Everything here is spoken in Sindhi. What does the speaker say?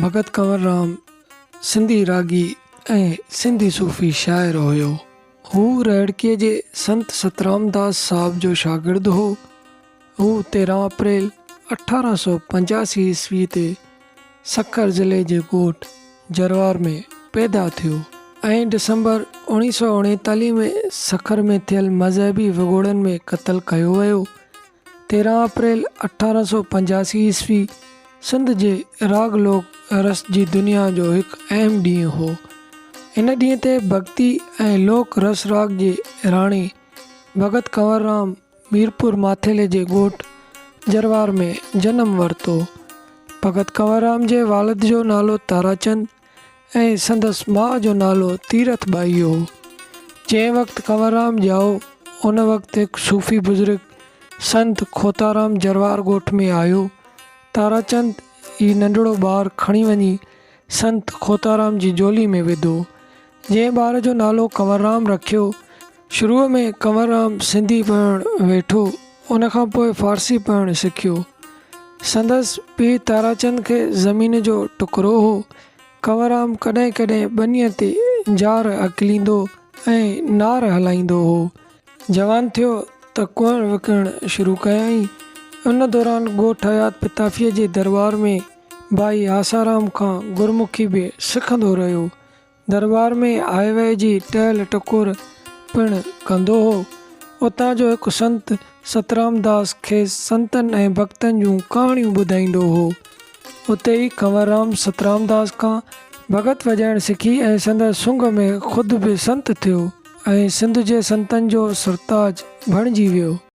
ڀڳت ڪنور رام سنڌي راڳي ۽ سنڌي صوفي شاعر هيو. هو رهڙڪيء جي سنت سترامداس صاحب جو شاگرد هو. هو 13 اپريل 1885 عيسوي تي سکر ضلعي جي ڳوٺ جروار ۾ پيدا ٿيو ۽ ڊسمبر 1939 ۾ سکر ۾ ٿيل مذهبي وڳوڙن ۾ قتل ڪيو ويو. 13 اپريل 1885 عيسوي سنڌ جي راڳ لوڪ رس جي دنيا جو هڪ اهم ڏينهن هو. ان ڏينهن تي ڀڳتي ۽ لوڪ رس راڳ جي راڻي ڀڳت ڪنور رام ميرپور ماٿيلي جي ڳوٺ جروار ۾ جنم ورتو. ڀڳت ڪنور رام جي والد جو نالو تاراچند ۽ سندس ماء جو نالو تيرٿ ٻائي هو. جنهن وقت ڪنوررام ڄائو، ان وقت هڪ صوفي بزرگ سنت کوتارام جروار ڳوٺ ۾ آيو. تاراچند هي ننڍڙو ٻار کڻي وڃي سنت کوتارام جي جهولي ۾ وڌو، جنهن ٻار جو نالو ڪنوررام رکيو. شروع ۾ ڪنور رام سنڌي پڙهڻ ويٺو، ان کان پوء فارسي پڙهڻ سکيو. سندس پيء تاراچند کي زمين جو ٽڪرو هو. ڪنور رام ڪڏهن ڪڏهن ٻنيء تي جار اڪليندو ۽ نار هلائيندو هو. جوان ٿيو ته ڪوئڻ وڪڻڻ شروع ڪيائين. ان دوران ڳوٺ حيات پتافيء جي درٻار ۾ ڀائي آسارام کان گرمکي به سکندو رهيو. درٻار ۾ آئي وئي جي ٽهل ٽڪور پڻ ڪندو هو. اتان جو هڪ سنت سترام داس کيس سنتن ۽ ڀڳتن جون ڪهاڻيون ٻڌائيندو هو. اتي ئي ڪنور رام سترام داس کان ڀڳت وڄائڻ سکي ۽ سندس سنگ ۾ خود به سنت ٿيو ۽ سنڌ جي سنتن جو سرتاج بڻجي ويو.